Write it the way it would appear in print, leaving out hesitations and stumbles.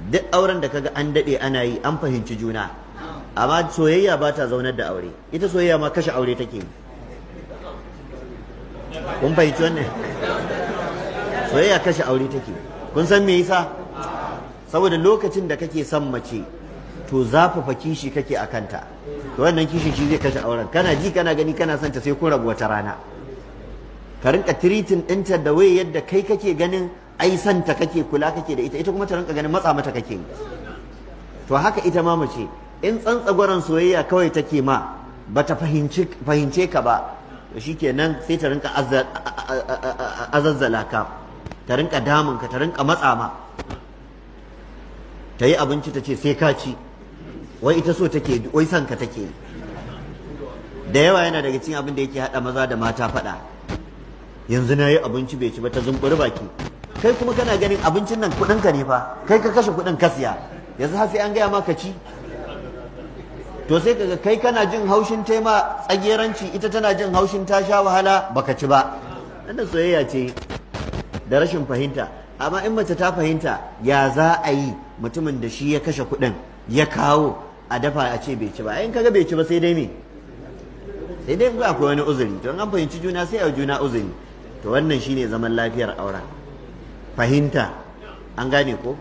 Duk auren da kaga an daɗe ana yi, an fahimci juna. Amma soyayya ba ta zaunar da aure. Ita soyayya ma kashe aure take yi. Kun fahimci wannan? Soyayya kashe aure take. Kun san me yasa? Saboda lokacin da kake son mace, to zafafa kishi kake a kanta. To wannan kishin shi zai kashe auren. Kana ji kana gani kana son ta, sai kun rabu wata rana. Ka rinka treating ɗinta da way yadda kai kake ganin ai santa kake, kula kake da ita, ita kuma ta rinka ganin matsa mata kake yi. To haka ita ma mace, in tsantsagwaron soyayya kawai take ma, bata fahimce ka ba, to shikenan sai ta rinka azazzala ka, ta rinka damun ka, ta rinka matsa ma. Ta yi abinci ta ce sai ka ci, wai ita so take, wai son ka take. Da yawa yana daga cikin abin da yake haɗa maza da mata faɗa. Yanzu na yi abinci bai ci ba, ta zumburi baki. Kai kuma kana ganin abincin nan kuɗinka ne fa, kai ka kashe kuɗin ka siya, yanzu har sai an gaya ma ka ci? To sai kaga kai kana jin haushin tema tsageranci, ita tana jin haushin ta sha wahala baka ci ba. Wannan soyayya ce da rashin fahimta. Amma in mace ta fahimta, ya za a yi mutumin da shi ya kashe kuɗin ya kawo a dafa a ce bai ci ba? In kaga bai ci ba, sai dai me? Sai dai akwai wani uzuri. To in an fahimci juna, sai a juna uzuri. To wannan shine zaman lafiyar auren, fahimta. An gane ko?